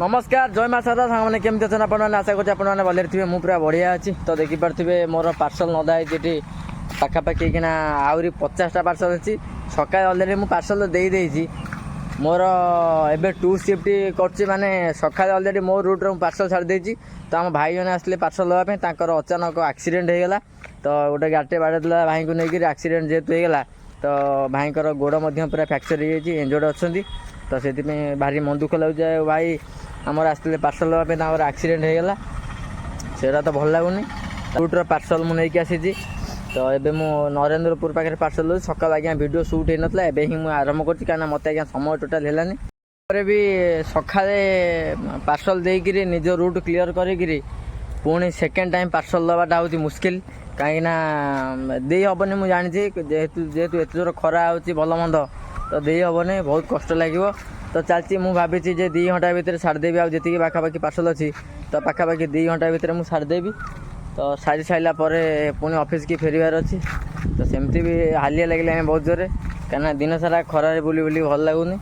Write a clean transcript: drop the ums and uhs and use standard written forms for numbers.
ନମସ୍କାର, ଜୟ ମା ଶାରଦା। ସାଙ୍ଗମାନେ, କେମିତି ଅଛନ୍ତି ଆପଣମାନେ? ଆଶା କରୁଛି ଆପଣମାନେ ଭଲରେ ଥିବେ। ମୁଁ ପୁରା ବଢ଼ିଆ ଅଛି। ତ ଦେଖିପାରୁଥିବେ, ମୋର ପାର୍ସଲ ନଦା ହେଇଛି ଏଠି ପାଖାପାଖି କିନା ଆହୁରି 50ଟା ପାର୍ସଲ ଅଛି। ସକାଳେ ଅଲରେଡ଼ି ମୁଁ ପାର୍ସଲ ଦେଇଦେଇଛି। ମୋର ଏବେ ଟୁ ସିଫ୍ଟ କରୁଛି, ମାନେ ସକାଳେ ଅଲରେଡ଼ି ମୋ ରୁଟ୍ରେ ମୁଁ ପାର୍ସଲ ଛାଡ଼ି ଦେଇଛି। ତ ଆମ ଭାଇ ଜଣେ ଆସିଲେ ପାର୍ସଲ ଦେବା ପାଇଁ, ତାଙ୍କର ଅଚାନକ ଆକ୍ସିଡେଣ୍ଟ ହେଇଗଲା। ତ ଗୋଟେ ଗାଡ଼ିଟେ ବାଡ଼େଇଦେଲା ଭାଇଙ୍କୁ ନେଇକିରି। ଆକ୍ସିଡେଣ୍ଟ ଯେହେତୁ ହେଇଗଲା, ତ ଭାଇଙ୍କର ଗୋଡ଼ ମଧ୍ୟ ପୁରା ଫ୍ରାକ୍ଚର ହେଇଯାଇଛି, ଇଞ୍ଜର୍ଡ଼ ଅଛନ୍ତି। ତ ସେଥିପାଇଁ ଭାରି ମନ ଦୁଃଖ ଲାଗୁଛି। ଆଉ ଭାଇ ଆମର ଆସିଥିଲେ ପାର୍ସଲ ଦେବା ପାଇଁ, ତାଙ୍କର ଆକ୍ସିଡେଣ୍ଟ ହେଇଗଲା, ସେଇଟା ତ ଭଲ ଲାଗୁନି। ରୁଟ୍ର ପାର୍ସଲ ମୁଁ ନେଇକି ଆସିଛି। ତ ଏବେ ମୁଁ ନରେନ୍ଦ୍ରପୁର ପାଖରେ ପାର୍ସଲ ଦେଉଛି। ସକାଳୁ ଆଜ୍ଞା ଭିଡ଼ିଓ ସୁଟ୍ ହେଇନଥିଲା, ଏବେ ହିଁ ମୁଁ ଆରମ୍ଭ କରୁଛି, କାରଣ ମୋତେ ଆଜ୍ଞା ସମୟ ଟୋଟାଲ୍ ହେଲାନି। ତାପରେ ବି ସକାଳେ ପାର୍ସଲ ଦେଇକିରି ନିଜ ରୁଟ୍ କ୍ଲିଅର୍ କରିକିରି ପୁଣି ସେକେଣ୍ଡ ଟାଇମ୍ ପାର୍ସଲ ଦେବାଟା ହେଉଛି ମୁସ୍କିଲ, କାହିଁକିନା ଦେଇ ହେବନି, ମୁଁ ଜାଣିଛି। ଯେହେତୁ ଏତେ ଜୋର ଖରା ହେଉଛି, ଭଲ ମନ୍ଦ ତ ଦେଇ ହେବନି, ବହୁତ କଷ୍ଟ ଲାଗିବ। ତ ଚାଲିଛି, ମୁଁ ଭାବିଛି ଯେ 2 ଘଣ୍ଟା ଭିତରେ ସାରିଦେବି। ଆଉ ଯେତିକି ପାଖାପାଖି ପାର୍ସଲ ଅଛି, ତ ପାଖାପାଖି 2 ଘଣ୍ଟା ଭିତରେ ମୁଁ ସାରିଦେବି। ତ ସାରି ସାରିଲା ପରେ ପୁଣି ଅଫିସକି ଫେରିବାର ଅଛି। ତ ସେମିତି ବି ହାଲିଆ ଲାଗିଲାଣି ବହୁତ ଜୋରେ, କାହିଁକିନା ଦିନ ସାରା ଖରାରେ ବୁଲି ବୁଲି ଭଲ ଲାଗୁନି।